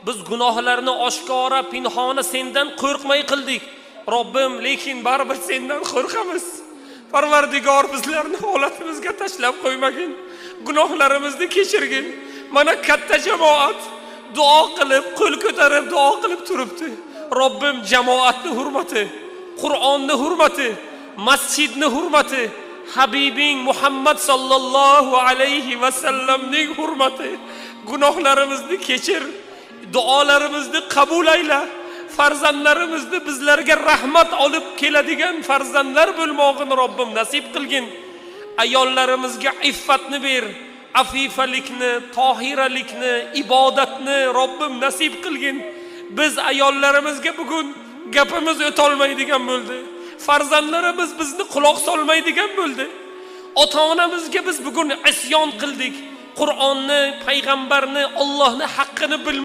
Biz gunohlarni oshkora, pinhona sendan qo'rqmay qildik, Robbim, lekin baribir sendan qo'rqamiz. Parvardigor, bizlarni holatimizga tashlab qo'ymagin, gunohlarimizni kechirgin. Mana katta jamoat duo qilib, qo'l ko'tarib duo qilib turibdi. Robbim, jamoatni hurmati, Qur'onni hurmati, masjidni hurmati, habibing Muhammad sollallohu alayhi vasallamning hurmati, gunohlarimizni kechir, duolarimizni qabul ayla. Farzandlarimizni bizlarga rahmat olib keladigan farzandlar bo'lmog'ini, Robbim, nasib qilgin. Ayollarimizga iffatni ber, afifalikni, tohiralikni, ibodatni, Robbim, nasib qilgin. Biz ayollarimizga bugun gapimiz o'tolmaydigan bo'ldi, farzandlarimiz bizni quloq solmaydigan bo'ldi. Ota onamizga biz bugun isyon qildik, Qur'onni, payg'ambarni, Ollohni haqqini bilmay.